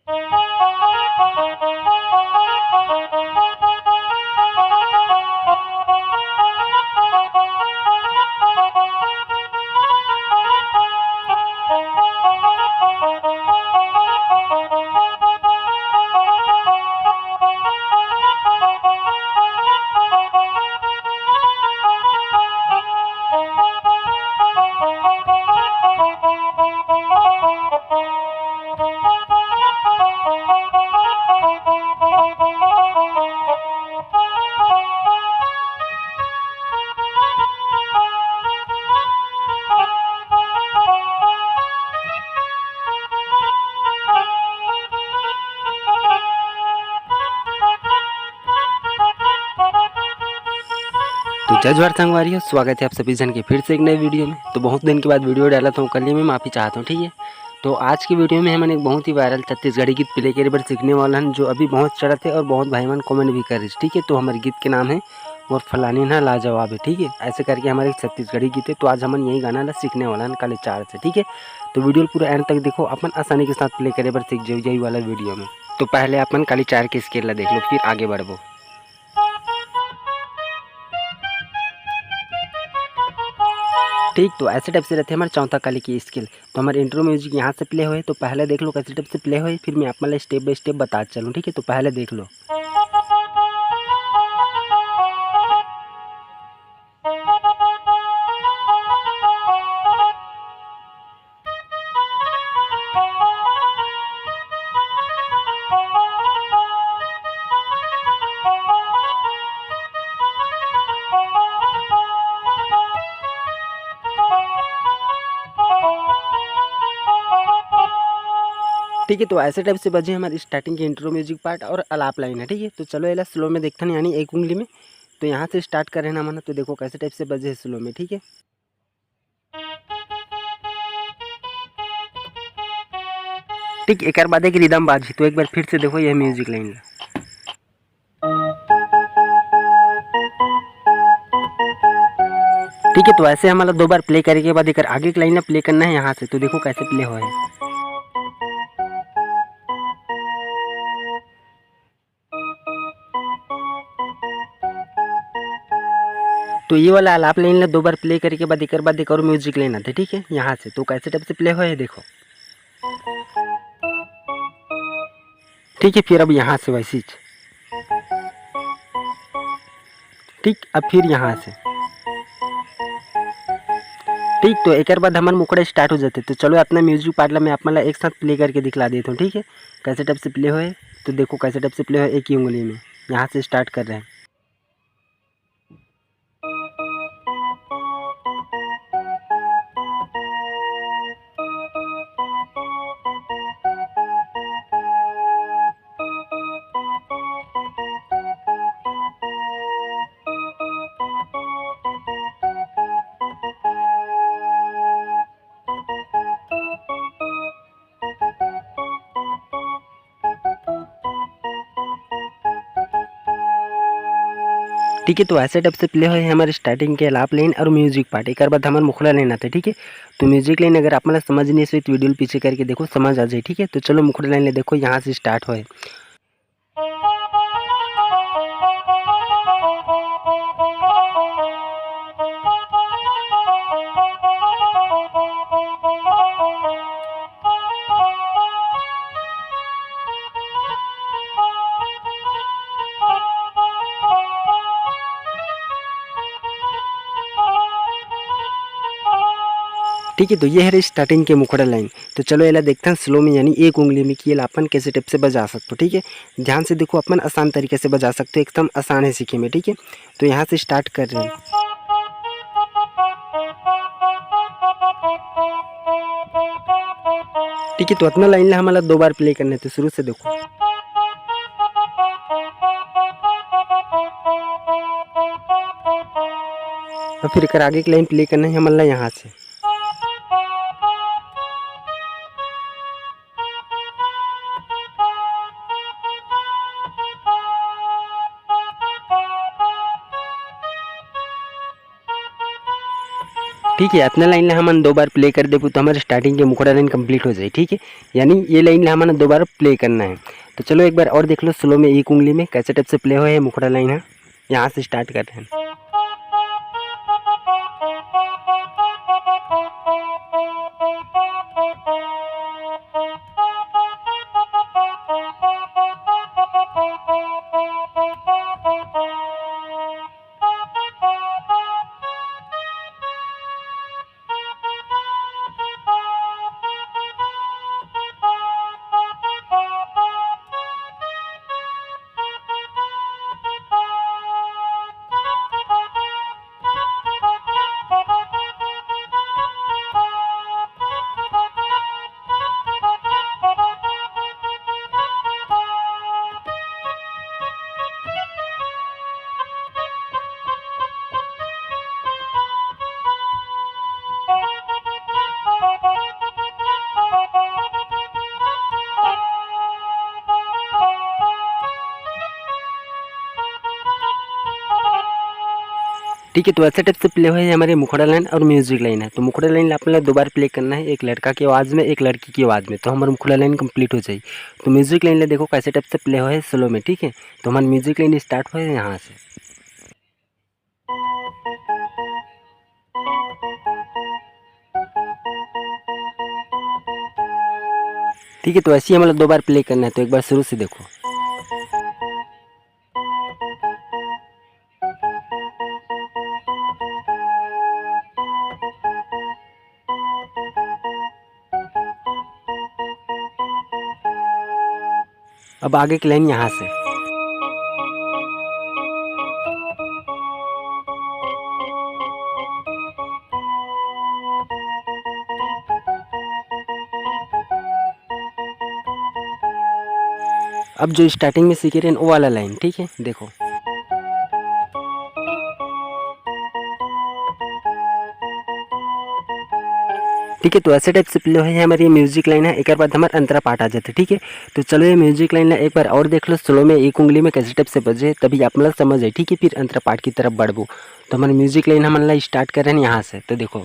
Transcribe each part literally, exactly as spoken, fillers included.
तो जय जोहार संगवारी हो, स्वागत है आप सभी जन के फिर से एक नए वीडियो में। तो बहुत दिन के बाद वीडियो डालत हूँ, कल ही मैं माफ़ी चाहता हूँ, ठीक है। तो आज की वीडियो में हमन एक बहुत ही वायरल छत्तीसगढ़ी गीत प्ले करे बर सीखने वाला हन, जो अभी बहुत चलत है और बहुत भाई मन कमेंट भी कर रहे हैं, ठीक है। तो हमारे गीत के नाम है और फलानी ना लाजवाब है, ठीक है। ऐसे करके हमारे एक छत्तीसगढ़ी गीत है, तो आज हमन यही गाना ला सीखने वाला हन काली चार से, ठीक है। तो वीडियो पूरा एंड तक देखो, अपन आसानी के साथ प्ले करे बर सीख जाओ यही वाला वीडियो में। तो पहले अपन काली चार के स्केल ला देख लो, फिर आगे बढ़बो। ठीक, तो ऐसे टाइप से रहते हमारे चौथा काली के स्केल। तो हमारे इंट्रो म्यूजिक यहाँ से प्ले होए, तो पहले देख लो कैसे टाइप से प्ले होए, फिर मैं आप मतलब स्टेप बाय स्टेप बता चलूँ, ठीक है। तो पहले देख लो। ठीक है, तो ऐसे टाइप से बजे हमारे स्टार्टिंग के इंट्रो म्यूजिक पार्ट और अलाप लाइन है, ठीक है। तो चलो एला स्लो में देखथन, यानी एक उंगली में। तो यहाँ से स्टार्ट कर रहे ना मन, तो देखो कैसे टाइप से बजे है स्लो में, ठीक है। ठीक, एक बाद एक रिदम बाजी, तो एक बार फिर से देखो यह म्यूजिक लाइन ला। ठीक है, तो ऐसे हमारा दो बार प्ले करे के बाद एक आगे के लाइन ला प्ले करना है यहाँ से। तो देखो कैसे प्ले हो है। तो ये वाला आलाप लाइन ला दो बार प्ले करे के बाद एक बाद एक और म्यूजिक लाइन आते, ठीक है, यहाँ से। तो कैसे टाइप से प्ले हो है देखो। ठीक है, फिर अब यहाँ से वैसे ही। ठीक, अब फिर यहाँ से। ठीक, तो एक बाद हमारे मुखड़ा स्टार्ट हो जाते। तो चलो अपना म्यूजिक पार्ट ला मैं आप मतलब एक साथ प्ले करके दिखला देता हूँ, ठीक है, कैसे टाइप से प्ले होए। तो देखो कैसे टाइप से प्ले होए, एक ही उंगली में। यहाँ से स्टार्ट कर रहे हैं। ठीक है, तो ऐसे टाइप से प्ले होए हमारे स्टार्टिंग के अलाप लाइन और म्यूजिक पार्ट। एक बाद हमारे मुखड़ा लाइन आते, ठीक है। तो म्यूजिक लाइन अगर आप मतलब समझ नहीं सो तो वीडियो पीछे करके देखो, समझ आ जाए, ठीक है। तो चलो मुखड़ा लाइन ले देखो, यहाँ से स्टार्ट होए। ठीक है, तो ये है स्टार्टिंग के मुखड़ा लाइन। तो चलो एला देखथन स्लो में, यानी एक उंगली में कि एला अपन कैसे टाइप से बजा सकते हो, ठीक है। ध्यान से देखो, अपन आसान तरीके से बजा सकते हो, एकदम आसान है सीखे में, ठीक है। तो यहाँ से स्टार्ट कर रहे हैं। ठीक है, तो इतना लाइन ला हमारा दो बार प्ले करने, तो शुरू से देखो। और फिर एकर आगे के लाइन प्ले करना है हमन ला यहाँ से। ठीक है, अतना लाइन ला हमन दो बार प्ले कर देबो तो हमारे स्टार्टिंग के मुखड़ा लाइन कंप्लीट हो जाए। ठीक है, यानी ये लाइन ला हमन दो बार प्ले करना है। तो चलो एक बार और देख लो स्लो में एक उंगली में कैसे टाइप से प्ले होए है मुखड़ा लाइन है। यहाँ से स्टार्ट कर रहे हैं। ठीक है, तो ऐसे टाइप से प्ले हुए है हमारे मुखड़ा लाइन और म्यूजिक लाइन है। तो मुखड़ा लाइन आप लोग दो बार प्ले करना है, एक लड़का की आवाज़ में, एक लड़की की आवाज़ में। तो हमारा मुखड़ा लाइन कंप्लीट हो जाए। तो म्यूजिक लाइन ले देखो कैसे टाइप से प्ले हुए है स्लो में। ठीक है, तो हमारा म्यूजिक लाइन स्टार्ट हुए है यहाँ से। ठीक है, तो ऐसे ही हम लोग दो बार प्ले करना है। तो एक बार शुरू से देखो। अब आगे की लाइन यहाँ से। अब जो स्टार्टिंग में सीखे रहे हैं, वो वाला लाइन, ठीक है, देखो। ठीक है, तो ऐसे टाइप से प्ले है हमारी म्यूजिक लाइन है। एक बाद हमारा अंतरा पाठ आ जाते, ठीक है। तो चलो, ये म्यूजिक लाइन ला एक बार और देख लो स्लो में, एक उंगली में कैसे टाइप से बजे, तभी आप मतलब समझ जाए, ठीक है। फिर अंतरा पाठ की तरफ बढ़बो। तो हमारे म्यूजिक लाइन हमन ला स्टार्ट कर रहे हैं यहाँ से, तो देखो।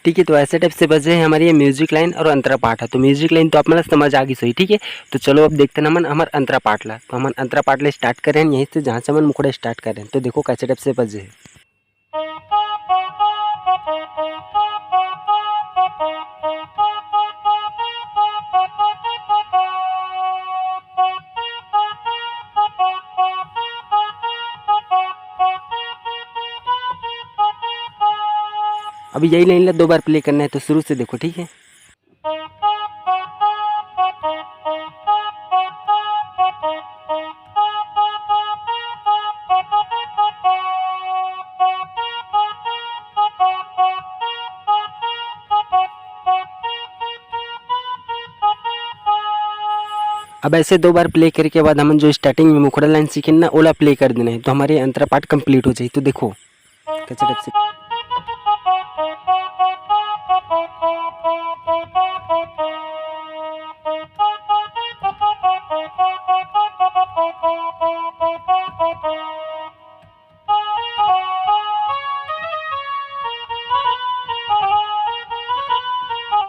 ठीक है, तो ऐसे टाइप से बजे है हमारी ये म्यूजिक लाइन और अंतरा पाठ है। तो म्यूजिक लाइन तो आप मतलब समझ आ गई सही, ठीक है। तो चलो, अब देखते हैं हमन हमर अंतरा पाठ ला। तो हमन अंतरा पाठ ला स्टार्ट कर रहे हैं यहीं से, जहाँ से हमन मुखड़ा स्टार्ट कर रहे हैं। तो देखो, कैसे टाइप से बजे है। अब यही लाइन ला दो बार प्ले करना है, तो शुरू से देखो, ठीक है। अब ऐसे दो बार प्ले करे के बाद हमन जो स्टार्टिंग में मुखड़ा लाइन सीखेन ना, ओला प्ले कर देना है, तो हमारे अंतरा पाठ कंप्लीट हो जाए। तो देखो, कैसे टाइप से।